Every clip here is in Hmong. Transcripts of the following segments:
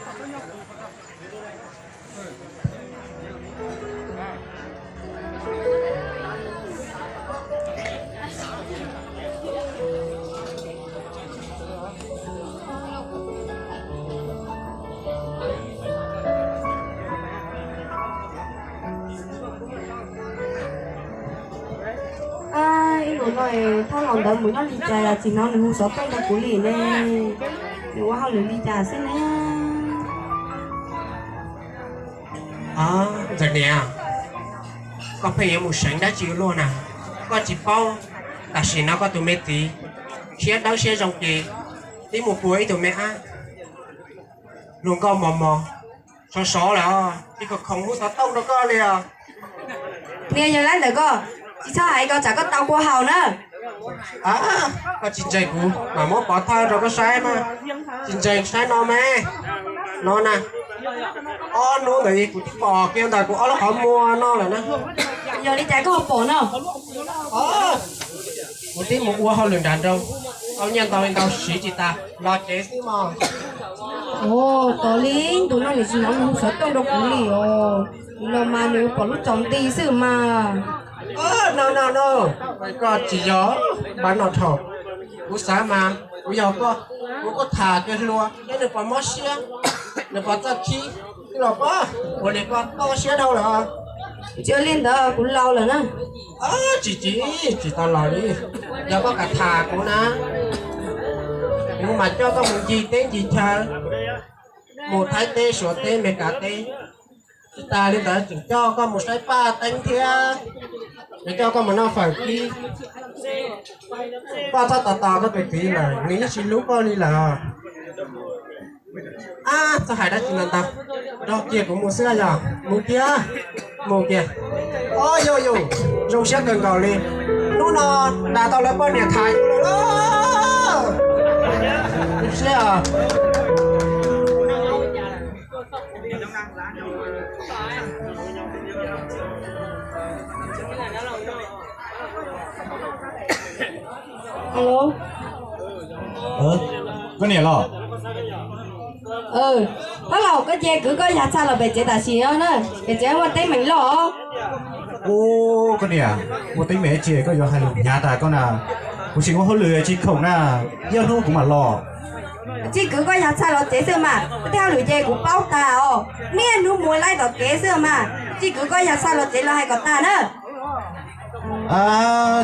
Ib ntus no thaj los ntawd mus nyob li cas tsis hnov nws hu xov tooj rau kuv li ne? Nws ua hauj lwm li cas xwb ne? Ntxawm niam, koj pheej yuav mus seev dab tsi ua luaj na? Koj tsis paub tam sim no koj tus me txiv siab dawb siab zoo ces twb mus puag ib tug me ab hluas nkauj mos mos sov sov lawm, tsis khoom khoom hu xov tooj rau koj li os. Niag yawg laib ntawm koj, tsis txhob hais ko tsam koj tau kua haus na. Koj tsis ntseeg kuv mam muab pov thawj rau koj saib mas. Tsis ntseeg saib no me, no na. Ob hnub ntawd kuv twb pom kiag ntawm kuv ob lub qhov muag no lawm na. Yog li cas koj ho pom no? Kuv twb mus ua hauj lwm nram nroog, tau nyiaj ntau li ntau siv tsis tas, los tsev xwb mog. Tos li ntus no nws tsis hnov nws hu xov tooj rau kuv li os. Kuv los mas nws pom lub tsaus nti xwb mas. No no no, koj tsis yog npav no dhau. Kuv xav mas kuv yog koj, kuv kuj tham kiag hluas thiab nws puas mob siab, nws puas txawj khib, los pab ua li koj toj siab dhau lawm. Tsis ua li ntawd, kuv laus lawm na. Tsis tsis, tsis tau laus li. Yog koj kam tham kuv na, kuv mam coj koj mus ncig teb ncig chaw, mus Thaib teb, Suav teb, Meskas teb. Tsis tas li ntawd tseem coj koj mus saib paj teeb thiab, tseem coj koj mus noj fawm kib. Koj txhob tos tos koj tus txiv lawm, nws yeej tsis hlub koj li lawm. Ab, txhob hais dab tsi no ntag, nrog kiag kuv mus xwb yog. Mus kiag, mus kiag. Ob, yus yus zoo siab kawg nkaus li. Hnub no dag tau lawv poj niam tham yus lawm lauj. Zoo siab os. Alo. Koj niam los? Pab laus, koj cia kwv koj yas txha los pem tsev tam sim no na, pem tsev muaj teeb meem loj. Ub, koj niam, muaj teeb meem tsi koj yuav hais lus hnyav tas koj na. Kuv tseem ua hauj lwm tsis khoom na, ib ob hnub kuv mam los. Tsis kwv koj yas txha los tsev xwb mas, koj tej hauj lwm ces kuv paub tas os. Niaj hnub mus laij tom kev xwb mas, tsis kwv koj yas txha los tsev los hais kom tag na.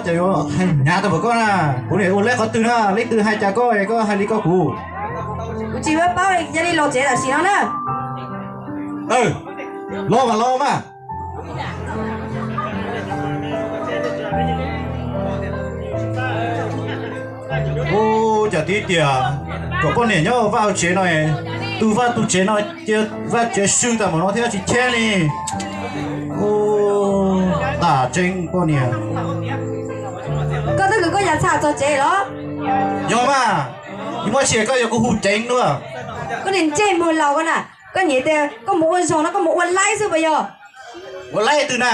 Ces yuav hais hnyav tau pam koj na, kuv niam ua laib qhov twg na, leej twg hais cas koj, koj hais li koj kuv. Kuv tsis paub, yog li los tsev tam sim no na. Los mas los mas. Ub, cas tib tias kom poj niam nyob vaj hauv tsev no, tu vaj tu tsev no cia vaj tsev swb tas mus no thiab tsis cheb li. Ub, tam tseeb poj niam. Koj twb kwv koj yas txha txog tsev los? Yog mas, yus muaj tsis koj yuav kuv hu ceev luaj. Koj niag ntsej muag laus koj na, koj niam tias koj mus ua zog no koj mus ua laib xwb puas yog? Ua laib twg na?